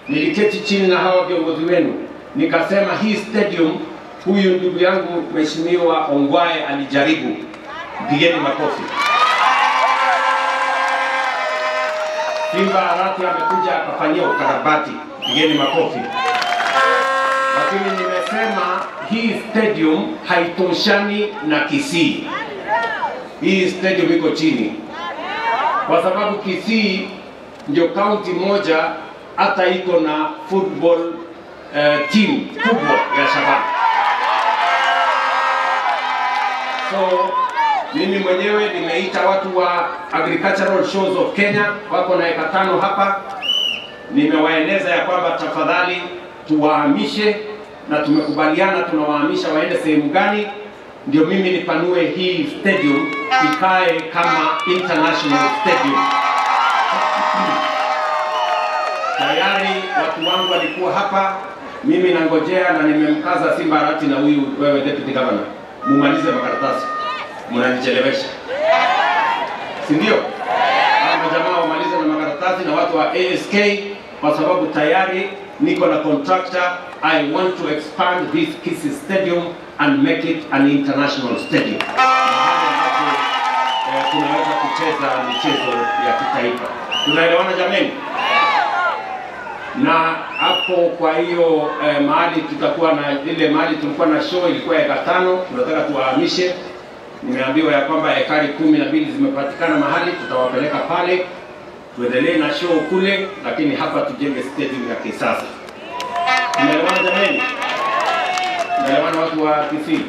Niliketi chini na hawa viongozi wenu nikasema hii stadium, huyu ndugu yangu Mheshimiwa Ongwae alijaribu. Pigeni makofi. Simba Arati amekuja akafanyia ukarabati. Pigeni makofi. Lakini nimesema hii stadium haitoshani na Kisii. Hii stadium iko chini. Kwa sababu Kisii ndio county moja hata iko na football team kubwa ya Shabana. So mimi mwenyewe nimeita watu wa Agricultural Shows of Kenya, wako na eka 5 hapa. Nimewaeleza ya kwamba tafadhali tuwahamishe, na tumekubaliana tunawahamisha waende sehemu gani, ndio mimi nipanue hii stadium ikae kama international stadium. Tayari watu wangu walikuwa hapa, mimi nangojea na nimemkaza Simba Arati na huyu wewe deputy governor, mumalize makaratasi, mnanichelewesha. Si ndio? Hawa jamaa wamalize na makaratasi na watu wa ASK, kwa sababu tayari niko na contractor. I want to expand this Kisii Stadium and make it an international stadium. Mahali ambapo tunaweza kucheza michezo ya kitaifa. Tunaelewana jameni? Na hapo kwa hiyo mahali tutakuwa na ile mahali tulikuwa na show ilikuwa eka 5, tunataka tuwahamishe. Nimeambiwa ya kwamba ekari 12 zimepatikana mahali, tutawapeleka pale tuendelee na show kule, lakini hapa tujenge stadium ya kisasa. Tunaelewana jameni? Tunaelewana watu wa Kisii?